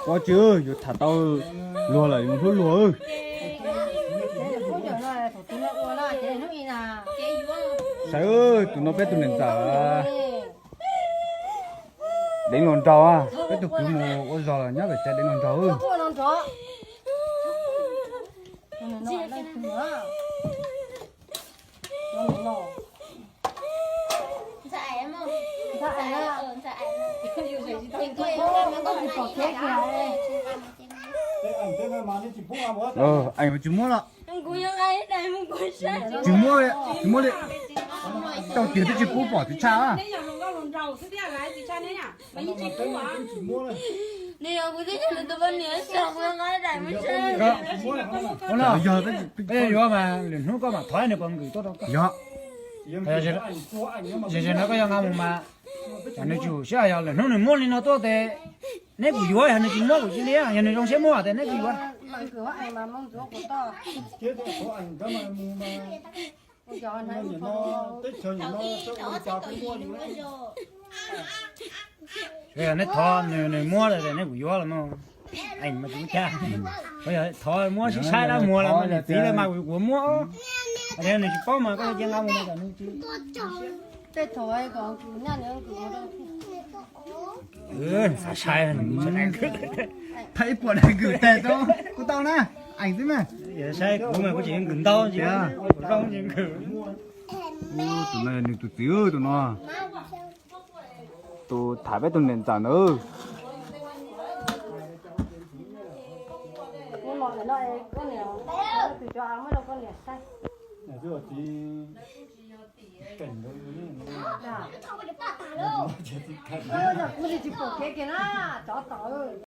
Ua tsi, yuav tham tau luag lawm yuav hlub luag. Saib, tus no peb tus niam ntxawm. Deev los nraug, peb tug kwv mus ua zog los nyob pem tsev deev los nraug. Eem, tsis muab los. Tsis muab li, tsis muab li. Tau tiag twb tsis pub pom tsis tshaj. Yog, yuav mas lwm hnub koj mam thov nws pov nkwm tuaj rau koj. Yog, yog no koj yuav nqa mus mas, nws tsum siab yog lwm hnub nws muab li no tuaj tes neb kuj yuav, yog nws tsis muab kuj tsis li, yog nws zoo siab muab tes neb kuj yuav. Yog neb thov nws muab lawm neb kuj yuav los mas. Eem, mas tsis ua cas. Thov muab sib saib dab muag los mas niam txiv lawv mas kuv yuav muab. Nws tsis paub mas koj cia nqa mus mas kom nws tsis. Xav saib, thaij ib puas daim nkwm tag tau kuj tau na. Eem xwb mas. Saib kuv mas kuv tseem nkwm ntau ntsis, kuv zoo tsis nkwm. Tus no yog nws tus txiv tus no. Tus tham peb tus niam ntxawm ntawd.